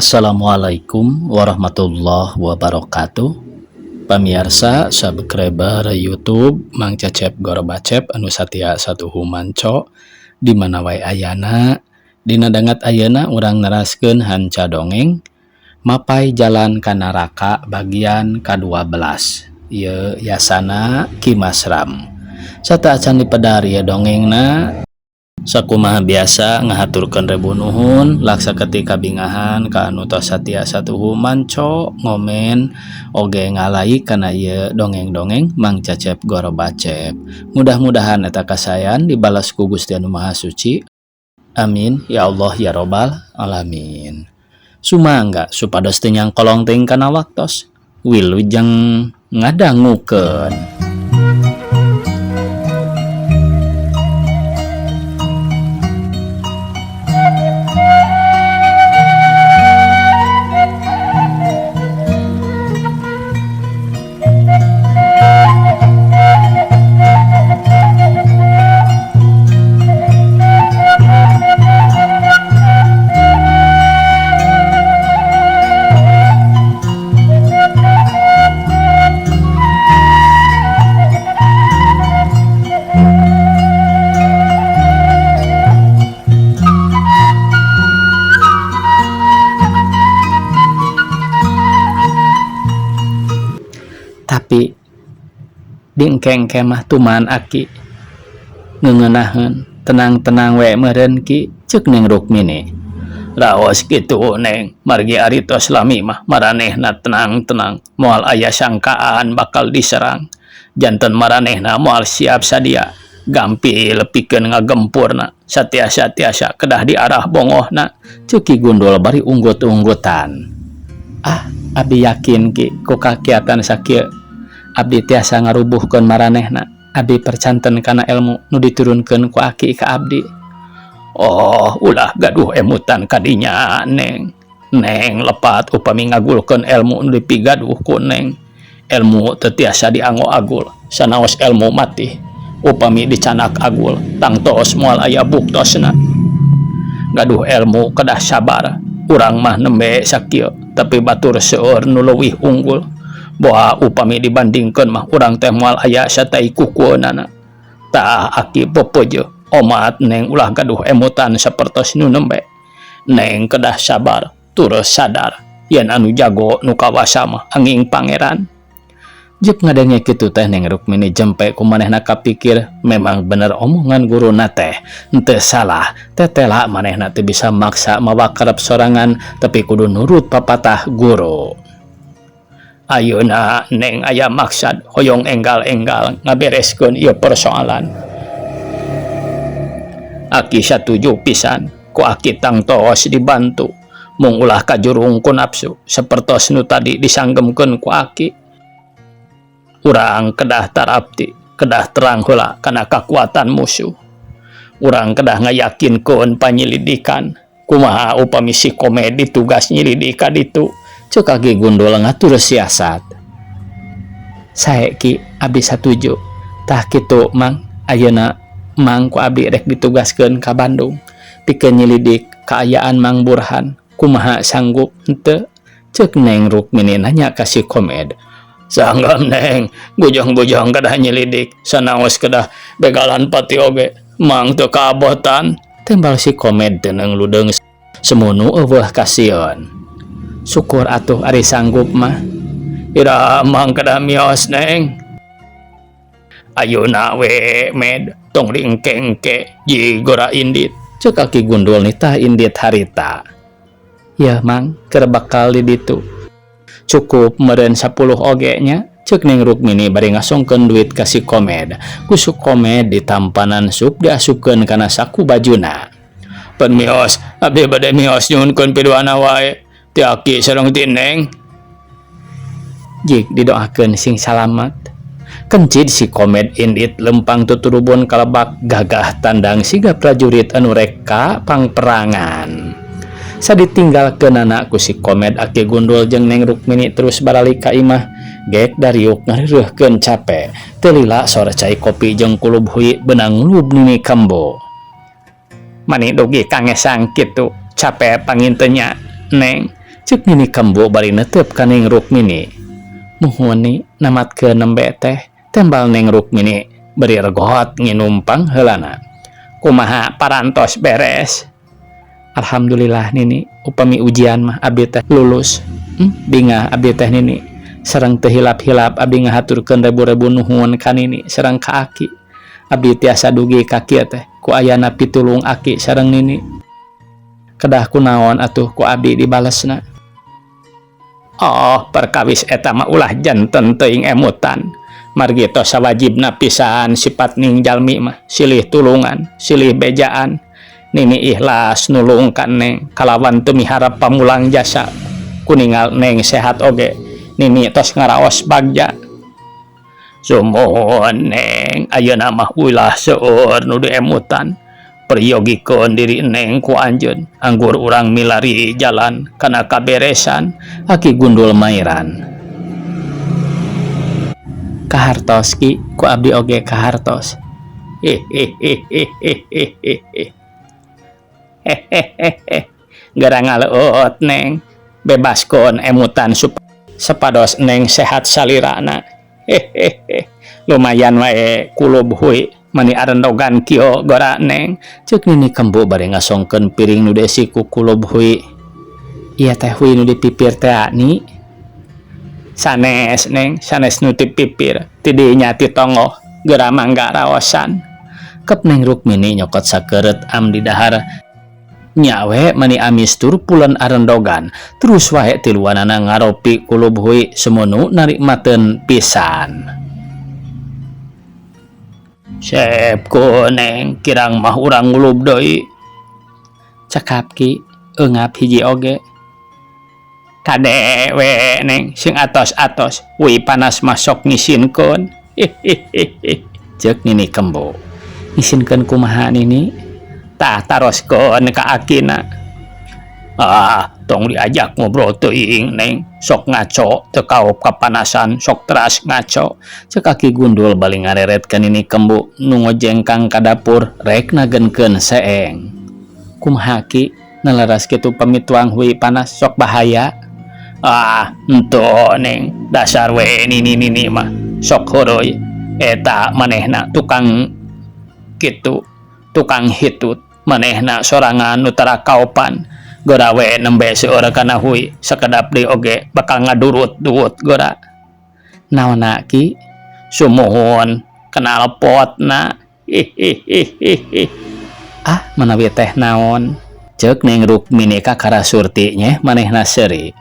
Assalamualaikum warahmatullahi wabarakatuh. Pamiarsa subscriber YouTube Mang Cecep Gorobacep anu satia satuhu manco di mana wae ayana. Dina dangat ayeuna urang neraskeun hanca dongeng Mapay Jalan ka Naraka bagian ka-12. Ieu yasana Ki Masram. Sateuacan dipedar ieu dongengna, sakumaha biasa ngahaturkeun rebu nuhun laksa ketika bingahan ka anu tos satia satuhu manco ngomen oge ngalike kana ieu dongeng-dongeng Mang Cecep Gorobacep. Mudah-mudahan eta kasayan dibalas ku Gusti Anu Maha Suci. Amin ya Allah ya robbal alamin. Sumangga supados teu nyangkolong teuing kana waktos. Wilujeng ngadangukeun. Tapi diengke-engke mah tuman aki ngeungenaheun tenang-tenang we meureun ki ceuk Neng Rukmini. Raos kitu Neng, margi ari tos lami mah maranehna tenang-tenang moal aya sangkaan bakal diserang. Janten maranehna moal siap sadia gampil pikeun ngagempurna satiasa-tiasa kedah diarah bongohna ceuk Ki Gundul bari unggut-unggutan. Ah, abdi yakin ki ku kakiatan sakieu abdi tiasa ngarubuhkeun maranehna. Abdi percanten kana ilmu nu diturunkeun ku aki ka abdi. Oh, ulah gaduh emutan kadinya Neng. Neng lepat upami ngagulkeun ilmu nu dipigaduh ku Neng. Ilmu teu tiasa dianggo agul, sanaos ilmu mati. Upami dicanak agul, tangtos moal aya buktosna. Gaduh ilmu kedah sabar. Urang mah nembe sakieu, tapi batur seueur nu leuwih unggul. Boa upami dibandingkeun mah urang teh moal aya satai kukueunana. Tah aki pepeje omat Neng ulah gaduh emutan sapertos nu nembe. Neng kedah sabar turus sadar yen anu jago nu kawasa mah anging pangeran. Jep ngadenge kitu teh Neng Rukmini jempe ku manehna kapikir memang bener omongan guruna teh henteu salah. Tetela manehna teu bisa maksa mawa karep sorangan tapi kudu nurut papatah guru. Ayeuna Neng aya maksad hoyong enggal-enggal ngabereskeun ieu persoalan. Aki satuju pisan ku aki tangtos dibantu mung ulah kajurung ku nafsu sapertos nu tadi disanggemkeun ku aki. Urang kedah tarapti, kedah terang heula kana kakuatan musuh. Urang kedah ngayakinkeun panyilidikan. Kumaha upami si komedi tugas nyilidik ka ditu? Ceuk Aki Gundul ngatur siasat. Sae ki abdi satuju. Tah kitu Mang, ayeuna Mang ku abdi rek ditugaskeun ka Bandung pikeun nyilidik kaayaan Mang Burhan. Kumaha sanggup henteu? Ceuk Neng Rukmini nanya ka si Komed. Sanggam Neng, bujang-bujang kedah nyelidik, sanaos kedah begalan pati oge, Mang teu kabotan. Tembal si Komed teu ludeung semunu eueuh kasieun. Syukur atuh ari sanggup mah. Ira Mang kedah mios Neng. Ayeuna we Med, tong diengke-engke jigora indit. Ceuk Aki Gundul nitah indit harita. Ya Mang, keur bakal di ditu. Cukup meureun 10 oge nya. Ceuk Neng Rukmini bari ngasongkeun duit ka si Komed. Ku si Komed ditampanan sup diasupkeun kana saku bajuna. Pan mios, abdi bade mios nyuhunkeun piduana wae. Ti aki sareng ti Neng. Jik didoakeun sing salamat. Kencid si Komed indit lempang tuturubun kalebak gagah tandang siga prajurit anu rek ka pangperangan. Saditinggalkeunana ku si Komed Aki Gundul jeung Neng Rukmini terus baralik ka imah. Gek dariuk ngarireuhkeun cape. Teu lila sora cai kopi jeung kulub hui beunang ngulub nini kambo. Mani dugi kangesang kitu cape pangintenya Neng. Ceuk Nini Kembu bari neteup ka Neng Rukmini. Muhun Ni, namatkeun nembe teh, tembal Neng Rukmini bari regot nginum pangheulana. Kumaha parantos beres? Alhamdulillah Nini, upami ujian mah abdi teh lulus. Bingah abdi teh Nini. Sareng teu hilap-hilap abdi ngahaturkeun rebu-rebu nuhun ka Nini sareng ka Aki. Abdi tiasa dugi ka kieu teh ku ayana pitulung Aki sareng Nini. Kedah kunaon atuh ku abdi dibalesna. Oh, perkawis eta mah ulah janten teuing emutan. Margi tos sawajibna pisan sifat ning jalmi mah silih tulungan, silih bejaan. Nini ikhlas nulung ka Neng kalawan teu miharep pamulang jasa. Kuningal Neng sehat oge, Nini tos ngaraos bagja. Sumuhun Neng, ayeuna mah ulah seueur nu diemutan. Periyogikeun diri Neng ku anjeun, anggur urang milari jalan kana kaberesan. Aki Gundul mairan. Kahartos Ki, ku abdi oge kahartos. Hehehehehehe. Hehehehe. Geura ngaleueut Neng, bebaskeun emutan supados Neng sehat salirana. Hehehe. Lumayan wae kulub hui mani arendogan kieu gora Neng. Ceuk Nini Kembu bari ngasongkeun piring nu diisi ku kulub hui. Ieu teh hui nu di pipir teh Ni. Sanes Neng, sanes nu ti pipir, ti dinya ti tonggoh, geura mangga raosan. Kep Neng Rukmini nyokot sakeureut am didahar. Nya we mani amis tur pulen arendogan, terus wae tiluanana ngaropi kulub hui sumunu narikmateun pisan. Sep ku Neng, kirang mah urang ngulub deui. Cekap Ki, eungap hiji oge. Kade we Neng, sing atos-atos, hui panas mah sok ngisinkeun. Hihihihi. Ceuk Nini Kembu. Ngisinkeun kumaha Nini? Tah taroskeun ka akina. Ah, tong diajak ngobrol teuing Neng, sok ngaco teu kaop kapanasan, sok teras ngaco. Ceuk Aki Gundul bari ngareret ka Nini Kembu nu ngojengkang ka dapur rek nagenkeun seeng. Kumaha Ki, nalaras kitu pami tuang hui panas sok bahaya? Ah, henteu Neng, dasar we nini-nini mah sok heureuy. Eta manehna tukang kitu, tukang hitut. Manehna sorangan nu tara kaopan. Gora we nembe seueur kana hui, sakedap deui oge bakal ngadurut-durut gora. Naonna Ki? Sumuhun, knalpotna. Hihihihi. Ah, manawi teh naon? Ceuk Neng Rukmini kakara surti nyeh manehna seuri.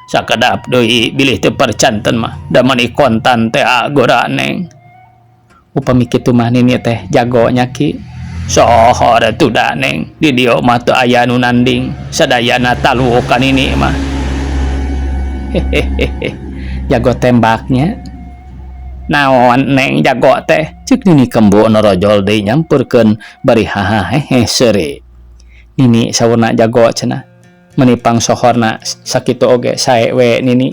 Sakedap deui bilih teu percanten mah da mani kontan teh gora Neng. Upami kitu mah Nini teh jago nya Ki. Sohor atuh da Neng, di dieu mah teu aya nu nanding, sadayana talu ka Nini mah. Hehehehe. Jago tembaknya. Naon Neng jago teh? Ceuk Nini Kembu norojol deui nyamperkeun bari hahahehe seuri. Nini saurna jago cenah. Meni pangsohorna sakitu oge sae we Nini.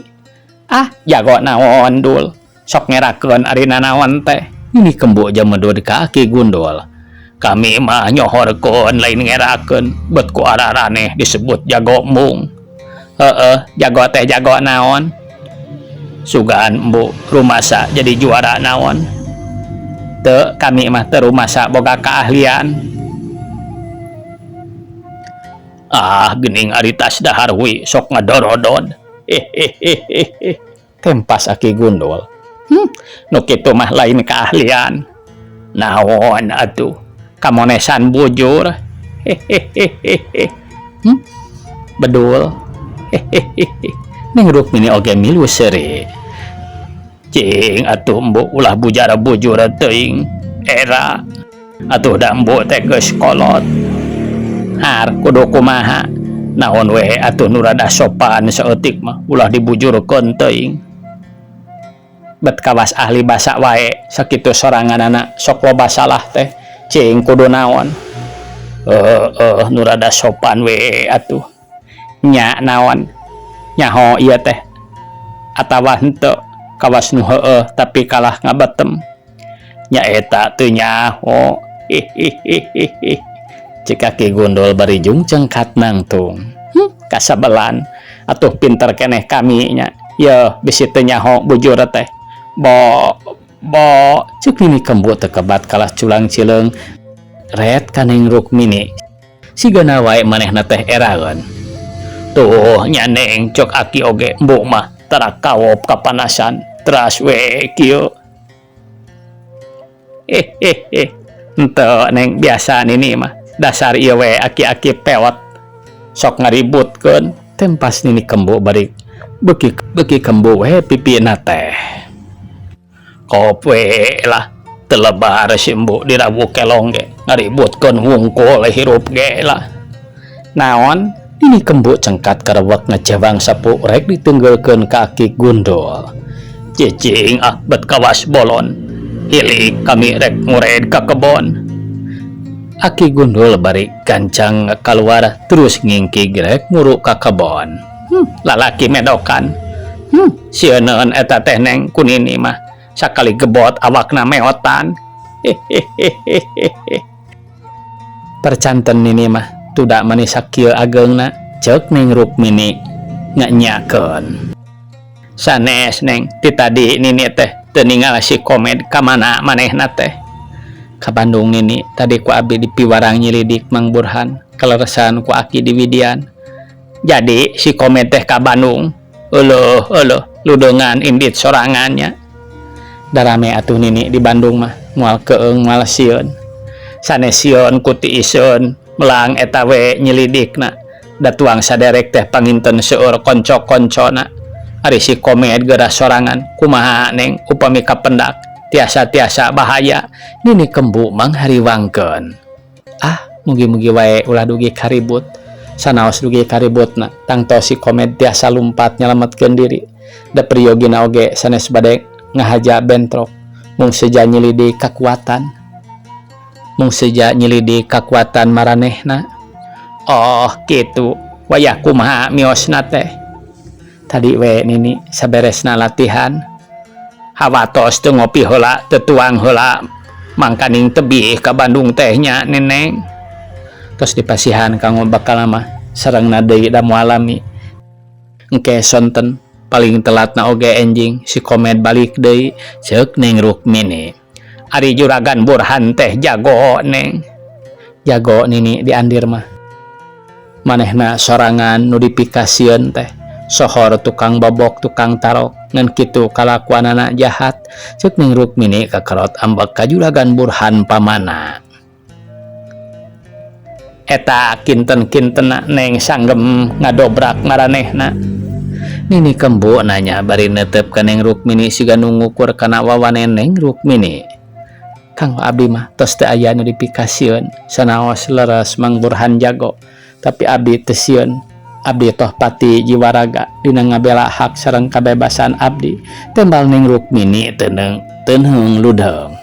Ah, jago naon dul? Sok ngerakeun ari nanaon teh. Nini Kembu jamedud ka Aki Gundul. Kami mah nyohorkeun lain ngerakeun, bet ku araraneh disebut jago embung. Heeh, jago teh jago naon? Sugan embu rumasa jadi juara naon? Teu, kami mah teu rumasa boga keahlian. Ah, geuning ari tas dahar hui sok ngadorodod. Hehehehe. Tempas Aki Gundul. Nu kitu mah lain keahlian. Naon atuh? Kamonesan bujur. Hehehehe. Bedul. Hehehehe. Neng Rukmini oge milu seuri. Cing atuh embu ulah bujara bujur teuing. Era atuh da embu teh geus kolot. Har kudu kumaha? Naon we atuh nu rada sopan saeutik mah ulah dibujurkeun teuing. Bet kawas ahli basa wae sakitu soranganana sok loba salah teh. Cing kudu naon? Heeh, nu rada sopan we atuh. Nya naon? Nyaho ieu teh atawa henteu kawas nu heueuh tapi kalah ngabetem. Nya eta teu nyaho. Hihihihi. Ceuk Aki Gundul bari jungcengkat nangtung. Kasabelan. Atuh pinter keneh kami nya. Yeuh bisi teu nyaho bujur teh. Bo bo ceuk Nini Kembu teu kebat kalah culang cileung ret ka Neng Rukmini. Sigana wae manehna teh eraeun. Tuh nya Neng cek aki oge embu mah tara kawop kapanasan teras we kieu. Hehehe henteu Neng biasa nini mah dasar ieu we aki-aki pewot sok ngaributkeun. Tempas Nini Kembu bari beuki beuki kembu we pipina teh. Kop we lah teu lebar si embu dirawu kelong ge ngaributkeun wungkul hirup ge lah. Naon? Nini Kembu cengkat karewek ngejewang sapu rek diteunggeulkeun ka aki gundul. Cicing ah bet kawas bolon. Hilik kami rek ngured ka kebon. Aki gundul bari gancang kaluar terus ngingkig rek nguru ka kebon. Lalaki medokan. Sieuneun eta teh Neng ku nini mah. Sakali gebot awakna meotan. Hehehehehe. Percanten nini mah tuda mani sakieu ageungna ceuk Neng Rukmini ngenyakeun. Sanes Neng ti tadi nini teh teu ningal si Komed ka mana manehna teh. Ka Bandung nini tadi ku abdi dipiwarang nyilidik Mang Burhan kaleresan ku aki diwidian. Jadi si Komed teh ka Bandung. Euleuh euleuh ludeungan indit sorangan nya. Darame atuh nini di Bandung mah moal keung moal sieun. Sanes sieun ku tiiseun melang eta we nyilidikna. Da tuang saderek teh panginten seueur konco-koncona. Ari si Komed geura sorangan kumaha Neng upami kapendak tiasa-tiasa bahaya. Nini Kembu manghariwangkeun. Ah mugi-mugi wae ulah dugi karibut. Sanaos dugi kaributna tangtos si Komed tiasa lumpat nyalametkeun diri. Da priyogina oge sanes bade ngahaja bentrok mung seja nyilidik kakuatan. Mung seja nyilidik kakuatan maranehna. Oh kitu wayah kumaha miosna teh. Tadi we nini saberesna latihan. Hawatos teu ngopi heula teu tuang heula mangkaning tebih ka Bandung teh nya Neneng. Tos dipasihan kanggo bakal mah sarengna deui da moal lami. Engke sonten paling telatna oge enjing si Komed balik deui ceuk Neng Rukmini. Ari Juragan Burhan teh jago Neng. Jago nini di andir mah. Manehna sorangan nu dipikasieun teh. Sohor tukang bobok tukang tarok ngan kitu kalakuanana jahat ceuk Neng Rukmini kakerot ambek ka Juragan Burhan pamana. Eta kinten-kintenna Neng sanggem ngadobrak maranehna. Nini Kembu nanya bari netep ka Neng Rukmini siga nu ngukur kana wawane Neng Rukmini. Kang abdi mah tos teu aya nu dipikasieun sanaos leres Mang Burhan jago tapi abdi teu sieun. Abdi toh pati jiwa raga dina ngabela hak sareng kabebasan abdi. Tembal Neng Rukmini teuneung ludeung.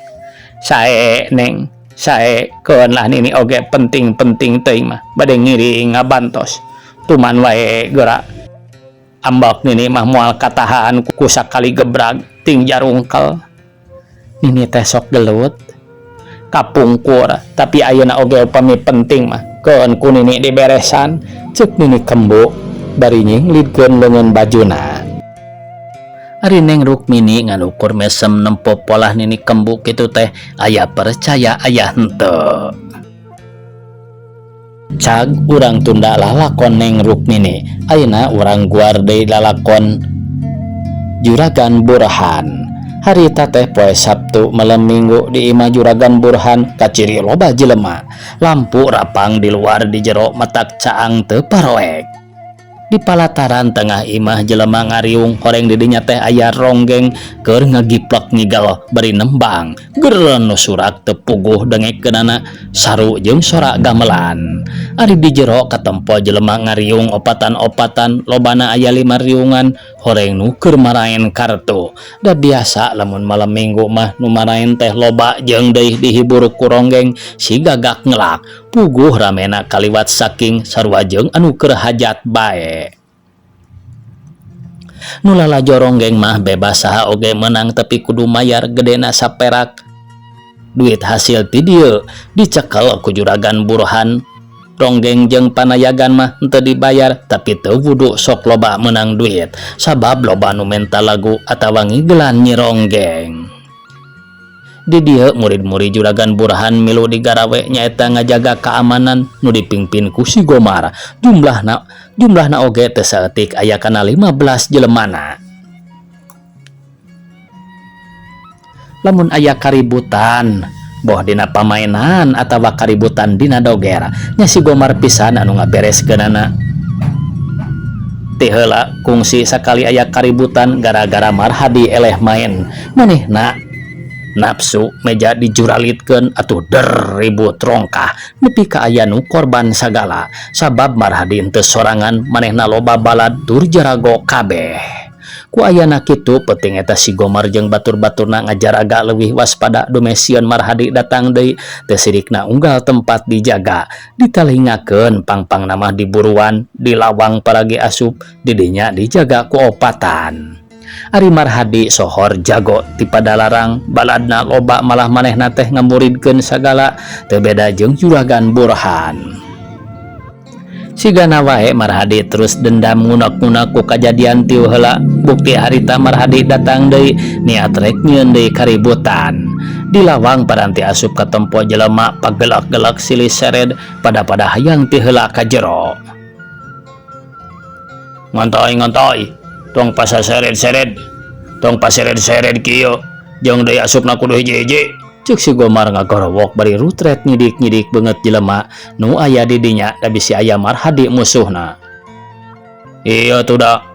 Sae Neng, sae keun lah nini oge penting-penting teuing mah bade ngiring ngabantos. Tuman wae geura. Ambek nini mah moal katahan ku sakali gebrag ting jarungkel. Nini teh sok gelut kapungkur tapi ayeuna oge upami penting mah keun ku nini diberesan ceuk Nini Kembu bari nyinglidkeun leungeun bajuna. Ari Neng Rukmini nganukur mesem nempo polah Nini Kembu kitu teh aya percaya aya henteu. Cag urang tunda lalakon Neng Rukmini ayeuna urang guar deui lalakon Juragan Burhan. Harita teh poe Sabtu malam Minggu di imah Juragan Burhan kaciri loba jelema. Lampu rapang di luar di jero matak caang teu paroek. Di palataran tengah imah jelema ngariung horeng di dinya teh aya ronggeng keur ngagiplek ngigal bari nembang. Geureun nu surak teu puguh dengekeunana saru jeung sorak gamelan. Ari di jero katempo jelema ngariung opatan-opatan lobana aya 5 riungan horeng nu keur maraen kartu. Da biasa lamun malam Minggu mah nu maraen teh loba jeung deui dihibur ku ronggeng si gagak ngelak. Puguh ramena kaliwat saking sarua jeung anu keur hajat bae. Nu lalajo ronggeng mah bebas saha oge menang tapi kudu mayar gedena saperak. Duit hasil ti dieu dicekel ku Juragan Burhan. Ronggeng jeung panayagan mah henteu dibayar tapi teu wudu sok loba meunang duit sabab loba nu menta lagu atawa ngigelan Nyi Ronggeng. Di dieu murid-murid Juragan Burhan milu digarawe nyaeta ngajaga kaamanan nu dipingpin ku si Gomar. Jumlahna jumlahna oge teu saeutik aya kana 15 jelemana. Lamun aya kaributan boh dina pamainan atawa kaributan dina doger nya si Gomar pisan anu ngabereskeunana. Ti heula kungsi sakali aya kaributan gara-gara Marhadi eleh maen manehna nafsu meja dijuralitkeun atuh der ribut rongkah nepi ka aya nu korban sagala sabab Marhadi henteu sorangan manehna loba balad tur jarago kabeh. Ku ayana kitu peuting eta si Gomar jeung batur-baturna ngajaraga leuwih waspada dumeh sieun Marhadi datang deui teu sirikna unggal tempat dijaga ditalingakeun pang-pangna mah diburuan di lawang paragi asup di dinya dijaga ku opatan. Ari Marhadi sohor jago ti Padalarang baladna loba malah manehna teh ngamuridkeun sagala teu beda jeung Juragan Burhan. Sigana wae Marhadi terus dendam ngunak-ngunak ku kajadian tiu heula bukti harita Marhadi datang deui niat rek nyieun deui kaributan. Di lawang paranti asup katempo jelema pagelak-gelak silih sered pada-pada hayang ti heula ka jero. Ngontoy ngontoy tong pasasered-sered tong pasered-sered kieu jeung deui asupna kudu hiji-hiji cek si Gomar ngagorowok bari rutret nyidik-nyidik beungeut jelema nu aya di dinya da bisi aya Marhadi musuhna. Ieu tuh da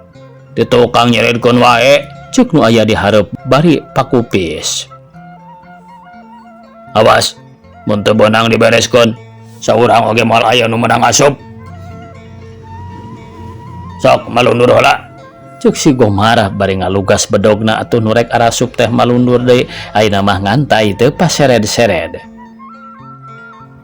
di tukang nyeredkeun wae cek nu aya di hareup bari pakupis. Awas mun teu beunang dibereskeun saurang oge moal aya nu meunang asup. Sok malundur heula cek si Gomar bari ngalugas bedogna atuh nu rek arasup teh malundur deui ayeuna mah ngantai teu pasered-sered.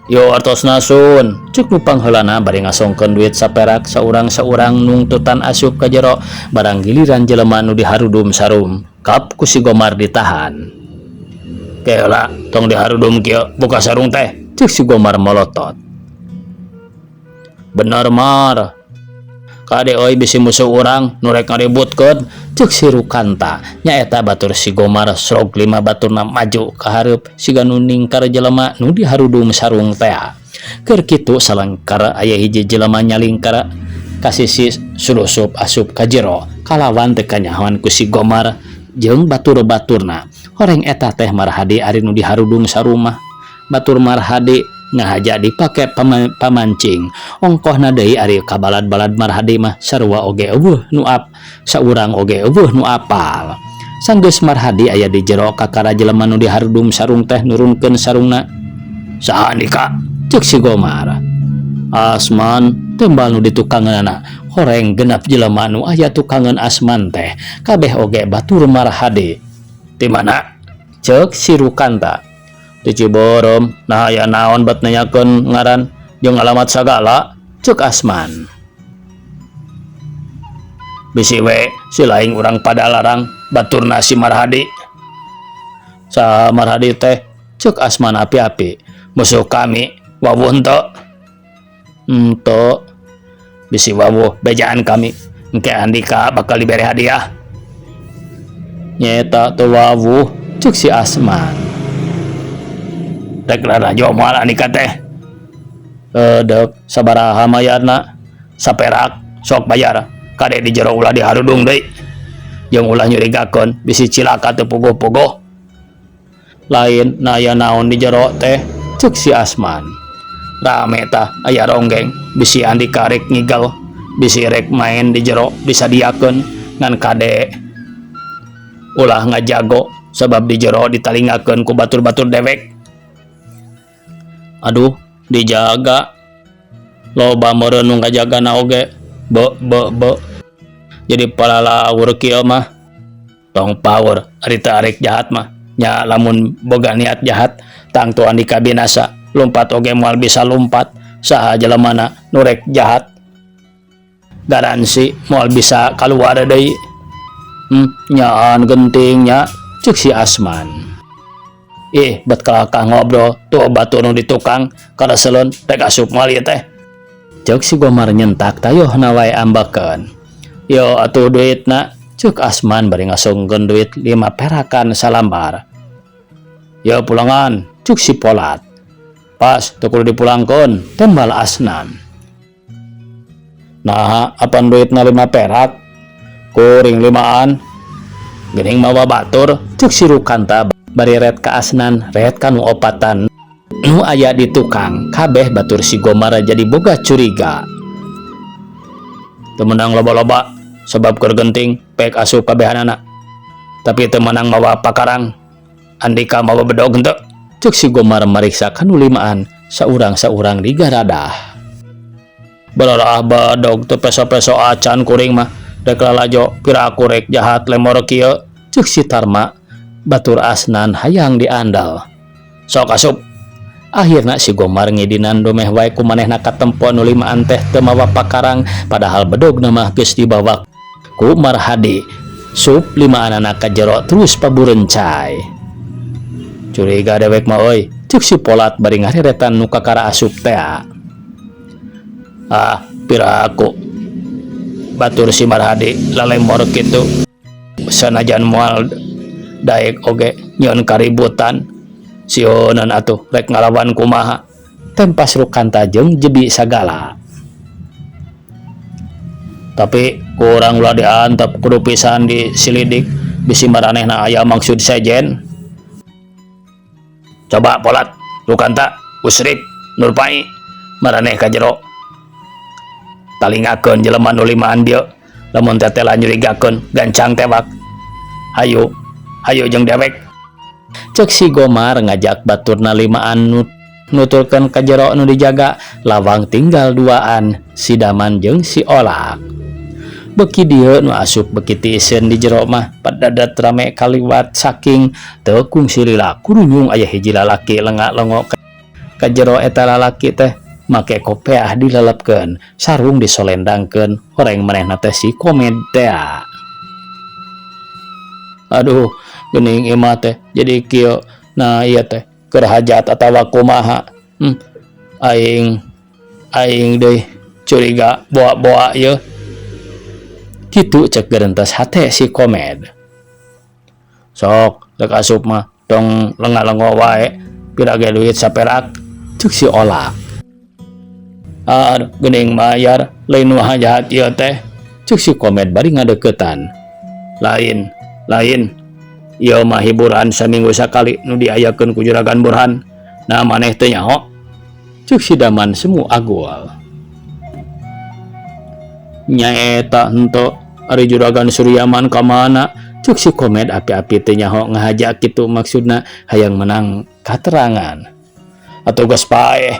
Yo artosna sun cek nu pangheulana bari ngasongkeun duit saperak saurang-saurang nungtutan asup ka jero barang giliran jelema nu diharudum sarum kap ku si Gomar ditahan. Ke heula tong diharudum kieu buka sarung teh cek si Gomar molotot. Bener Mar kade euy bisi musuh urang nu rek ngaributkeun cek si Rukanta nyaeta batur si Gomar srog lima baturna maju ka hareup siga nu ningkar jelema nu diharudum sarung tea. Keur kitu salengkar aya hiji jelema nyalingkar ka sisi sulusup asup ka jero kalawan teu kanyahoan ku si Gomar jeung batur-baturna. Horeng eta teh Marhadi ari nu diharudung sarumah. Batur Marhadi ngahaja dipake pamancing. Ongkohna deui ari kabalad-balad Marhadi mah sarua oge eueuh nu ap saurang oge eueuh nu apal. Sanggeus Marhadi aya di jero kakara jelema nu diharudung sarung teh nurunkeun sarungna. Saha andika? Ceuk si Gomar. Asman tembal nu ditukangeunana. Horeng genap jelema nu aya tukangeun Asman teh kabeh oge batur Marhadi. Ti mana? Ceuk si Rukanta. Di Ciborom, nah aya naon bet nanyakeun ngaran jeung alamat sagala, ceuk Asman. Bisi we si laing urang Padalarang baturna si Marhadi. Saha Marhadi teh? Ceuk Asman api-api. Musuh kami, wawuh henteu? Henteu. Bisi wawuh bejaan kami, engke andika bakal dibere hadiah. Nyaeta teu wawuh, ceuk si Asman. Rek larajo moal andika teh. Deuk sabaraha mayarna? Saperak, sok bayar. Kade di jero ulah diharudung deui. Jeung ulah nyurigakeun bisi cilaka teu puguh-puguh. Lain na aya naon di jero teh, ceuk si Asman. Rame tah aya ronggeng, bisi andika rek ngigel, bisi rek maen di jero disadiakeun ngan kade ulah ngajago sabab di jero ditalingakeun ku batur-batur dewek. Aduh, dijaga. Loba meureun nu ngajagana oge. Be be be. Jadi palalaur kieu mah. Tong power ari teu arek jahat mah. Nya lamun boga niat jahat tangtu andika binasa. Lumpat oge moal bisa lumpat. Saha jelemana nu rek jahat. Garansi moal bisa kaluar deui. Nyaan genting nya ceuk si Asman. Ih, bet kalakah ngobrol tuh batur nu di tukang kareseleun rek asup moal ieu teh. Ceuk si Gomar nyentak tayohna wae ambekeun. Yo atuh duitna, ceuk Asman bari ngasongkeun duit 5 perakan salambar. Yo pulangan, ceuk si Polat. Pas teu kudu dipulangkeun, tembal Asnan. Naha apan duitna 5 perak? Kuring 5an. Geuning mawa batur, ceuk si Rukanta bari ret ka Asnan, ret ka nu opatan nu aya di tukang. Kabeh batur si Gomar jadi boga curiga. Teu meunang loba-loba sebab keur genting pek asup kabehanana. Tapi teu meunang mawa pakarang. Andika mawa bedog henteu? Ceuk si Gomar mariksa kanu 5an saurang-saurang digaradah. Bararaah bedog teu peso-peso acan kuring mah. Rek lalajo pira aku rek jahat lemor kieu. Ceuk si Tarma batur Asnan hayang diandal. Sok asup. Akhirna si Gomar ngidinan domeh wae ku manehna katempo nu 5an teh teu mawa pakarang padahal bedogna mah geus dibawa ku Marhadi. Sup 5anana ka jero terus paburencai. Curiga dewek mah euy, ceuk si Polat bari ngareretan nu kakara asup tea. Ah, pira aku batur si Marhadi lalemor kitu. Sanajan moal daek oge nyeun kaributan. Sieunan atuh rek ngalawan kumaha. Tempas Rukanta jeung jebi sagala. Tapi kurang ulah diantep kudu pisan disilidik bisi maranehna aya maksud sejen. Coba Polat, Rukanta, Usrip, Nurpai maraneh ka jero. Talingakeun jelema nu 5an dieu. Lamun tetela nyurigakeun gancang tewak. Hayu, hayu jeung dewek. Ceuk si Gomar ngajak baturna 5an nuturkeun ka jero nu dijaga lawang tinggal 2an si Daman jeung si Olak. Beki dieu nu asup beki tiiseun di jero mah padadat rame kaliwat saking teu kungsi lila kurunyung aya hiji lalaki lengak-lengok ka jero. Eta lalaki teh make kopeah dilelepkeun, sarung disolendangkeun, horeng manehna teh si Komed tea. Aduh, geuning imah teh jadi kieu. Nah ieu teh keur hajat atawa kumaha? Aing deui curiga boa-boa ieu. Kitu cek gerentas hate si Komed. Sok rek asup mah tong lenga-lengo wae, pira ge duit saperak, ceuk si Olak. Aduh, geuning mayar lain nu jahat ieu teh, ceuk si Komed bari ngadeukeutan. Lain, lain. Ieu mah hiburan saminggu sakali nu diayakeun ku Juragan Burhan. Nah maneh teu nyaho? Ceuk si Daman semu agul. Nyaeta henteu, ari Juragan Suryaman ka mana? Ceuk si Komed api-api teu nyaho ngahaja kitu maksudna hayang menang katerangan. Atuh geus paeh.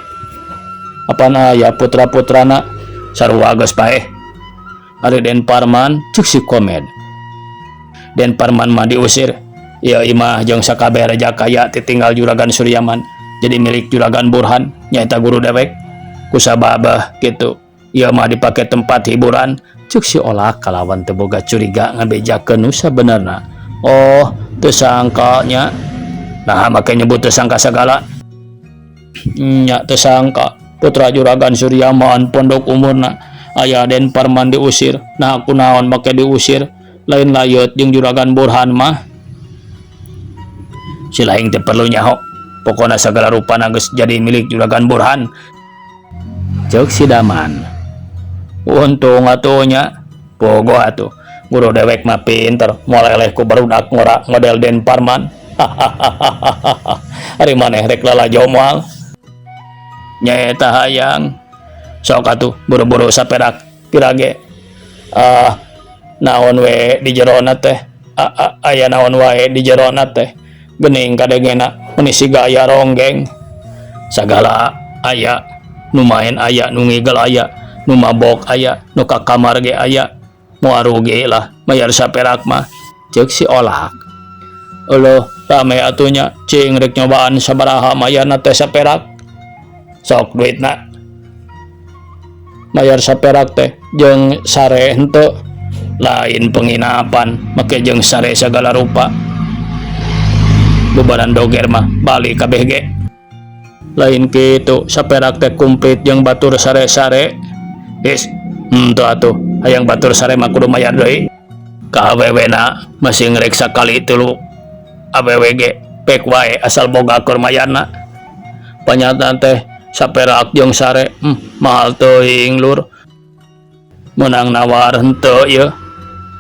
Apan aya putra-putrana sarua geus paeh. Ari Den Parman, ceuk si Komed. Den Parman mah diusir. Ieu imah jeung sakabeh reja kaya titinggal Juragan Suryaman jadi milik Juragan Burhan nyaeta guru dewek. Kusabab kitu ieu mah dipake tempat hiburan, ceuk si Olak kalawan teu boga curiga ngabejakeun nu sabenerna. Oh, teu sangka nya. Nah make nyebut teu sangka sagala. Nya teu sangka putra Juragan Suryaman pondok umurna aya Den Parman diusir. Nah kunaon make diusir? Lain layut jeung Juragan Burhan mah. Si laing teu perlu nyaho. Pokona sagala rupana geus jadi milik Juragan Burhan, ceuk si Daman. Untung atuh nya. Pogo atuh. Guru dewek mah pinter, moal eleh ku barudak ngora model Den Parman. Ari maneh rek lalajo moal? Nyaeta hayang. Sok atuh buru-buru saperak pira ge. Ah, naon we di jerona teh? Aya naon wae di jerona teh? Geuning kadengena meni siga aya ronggeng. Sagala aya, nu maen aya, nu ngigel aya, nu mabok aya, nu ka kamar ge aya. Moal rugi lah mayar saperak mah, ceuk si Olak. Euleuh rame atuh nya, cing rek nyobaan sabaraha mayarna teh saperak. Sok duitna. Mayar saperak teh jeung sare henteu? Lain penginapan make jeung sare sagala rupa. Bubaran doger mah balik kabeh ge. Lain kitu, saperak teh komplit jeung batur sare-sare. Is, henteu atuh, hayang batur sare mah kudu mayar deui. Ka awewena masih ngerek sakali tilu awewe ge pek wae asal boga keur mayarna. Panyatana teh saperak jeung sare, mahal teuing lur. Meunang nawar henteu ieu.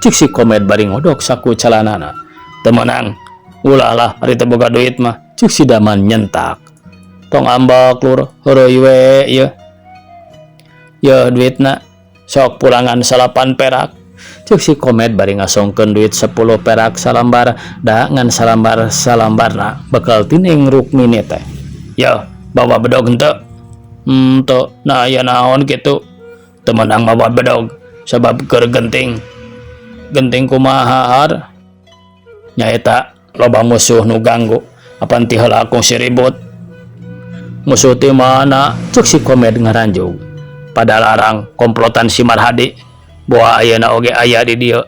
Cik si Komed bari ngodok saku calanana. Teu meunang, ulah lah ari teu boga duit mah, cik si Daman nyentak. Tong ambek lur, heureuy we ieu. Yeuh duitna, sok pulangan salapan perak. Cek si Komed bari ngasongkeun duit 10 perak salambar, da ngan salambar salambarna bekal ti Neng Rukmini teh. Yeuh, bawa bedog henteu? Henteu, nah aya naon kitu? Teu meunang mawa bedog, sabab keur genting. Genting kumaha har? Nyaeta loba musuh nu ganggu, apan ti heula kungsi ribut. Musuh ti mana? Cek si Komed ngaranjug. Pada larang komplotan si Marhadi, boa ayeuna oge aya di dieu.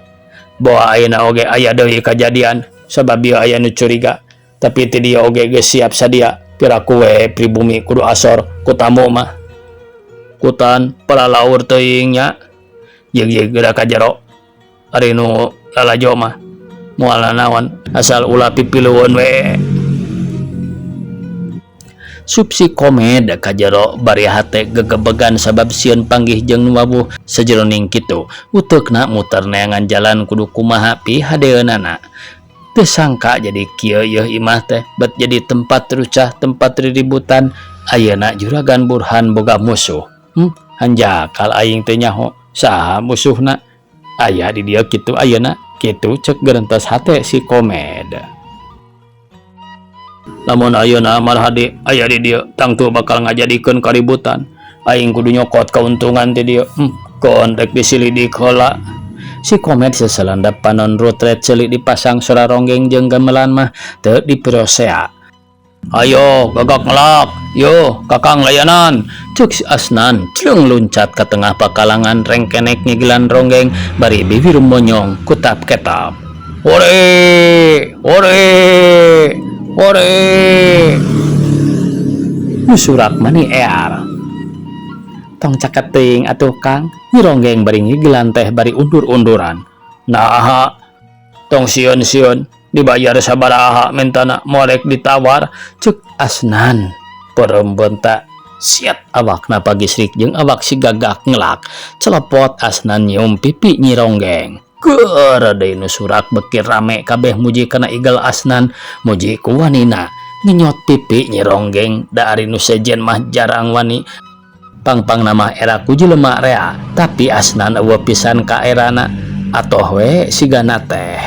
Boa ayeuna oge aya deui kajadian, sabab ieu aya nu curiga. Tapi ti dieu oge geus siap sadia, piraku we pribumi kudu asor ku tamu mah. Kutan palalaur teuing nya, yeug-yeug geura ka jero. Ari nu lalajo mah moal nanaon asal ulah pipilueun we. Sup si Komed ka jero bari hate gegebegan sabab sieun panggih jeung nu wawuh sajeroning kitu uteukna muter neangan jalan kudu kumaha pihadeunana. Teu sangka jadi kieu yeuh imah teh bet jadi tempat rucah tempat riributan ayeuna Juragan Burhan boga musuh. Hanjakal aing teu nyaho saha musuhna aya di dieu kitu ayeuna kitu cek gerentes hate si Komed. Lamun ayeuna Marhadi aya di dieu tangtu bakal ngajadikeun kaributan. Aing kudu nyokot kauntungan ti dieu. Keun rek disilidik heula. Si Komed seselandap panon rutret ceuli dipasang sora ronggeng jeung gamelan mah teu diprosea. Ayo gagak ngelak, yo kakang layanan. Cek si Asnan cleung luncat ka tengah pakalangan rengkenek ngigilan ronggeng bari bibir monyong kutap ketap. Hore, hore, hore. Nu surak mani ear. Tong caket teuing atuh Kang, Nyi Ronggeng bari ngigilan teh bari undur-unduran. Naha, tong sieun-sieun dibayar sabaraha mentana moal rek ditawar, cek Asnan. Peureum beunta siat awakna pagisrik jeung awak si gagak ngelak. Celepot Asnan nyium pipi Nyi Ronggeng. Keur deui nu surak beuki rame kabeh muji kana igel Asnan, muji ku wanina. Ngenyot pipi Nyi Ronggeng da ari nu sejen mah jarang wani. Pangpangna mah era ku jelema rea, tapi Asnan eueuh pisan ka erana atoh we sigana teh.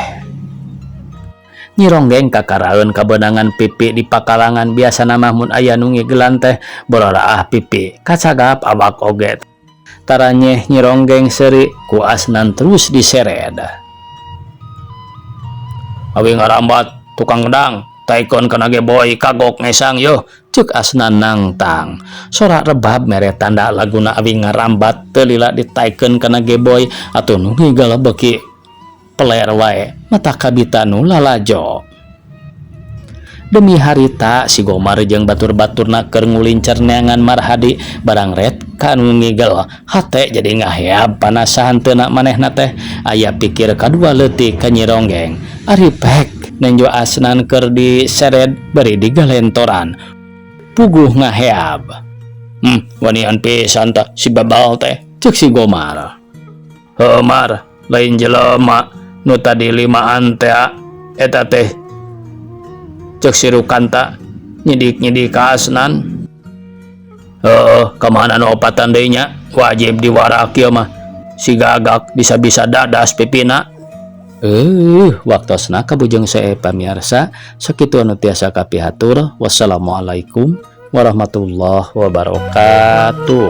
Nyi Ronggeng kakaraeun kabeunangan pipi di pakalangan biasana mah mun aya nu ngigelan teh bororaah pipi kacagap awak oge. Taranyeh Nyi Ronggeng seuri ku Asnan terus disered. Awi ngarambat tukang gedang taekon kana geboy kagok ngesang yeuh, cek Asnan nangtang. Sora rebab mere tanda laguna awi ngarambat teu lila ditaekeun kana geboy atuh nu ngigel beuki peler wae mata kabita nu lalajo. Demi harita si Gomar jeung batur-baturna keur ngulincer neangan Marhadi barang ret ka nu ngigel hate jadi ngaheab panasahan teuna manehna teh aya pikir kadua leutik ka Nyi Ronggeng. Ari pek nenjo Asnan keur disered bari digalentoran puguh ngaheab. Wanian pisan tah si babal teh, cek si Gomar. Heuh Mar, lain jelema nu tadi limaan teh eta teh, cek si Rukanta nyidik-nyidik ka Asnan. Heuh, kamana nu opatan deui nya, wajib diwarak ieu mah. Si gagak bisa-bisa dadas pipina. Waktosna kabujeng sae pamiarsa, sakitu anu tiasa kapihatur. Wassalamualaikum warahmatullahi wabarakatuh.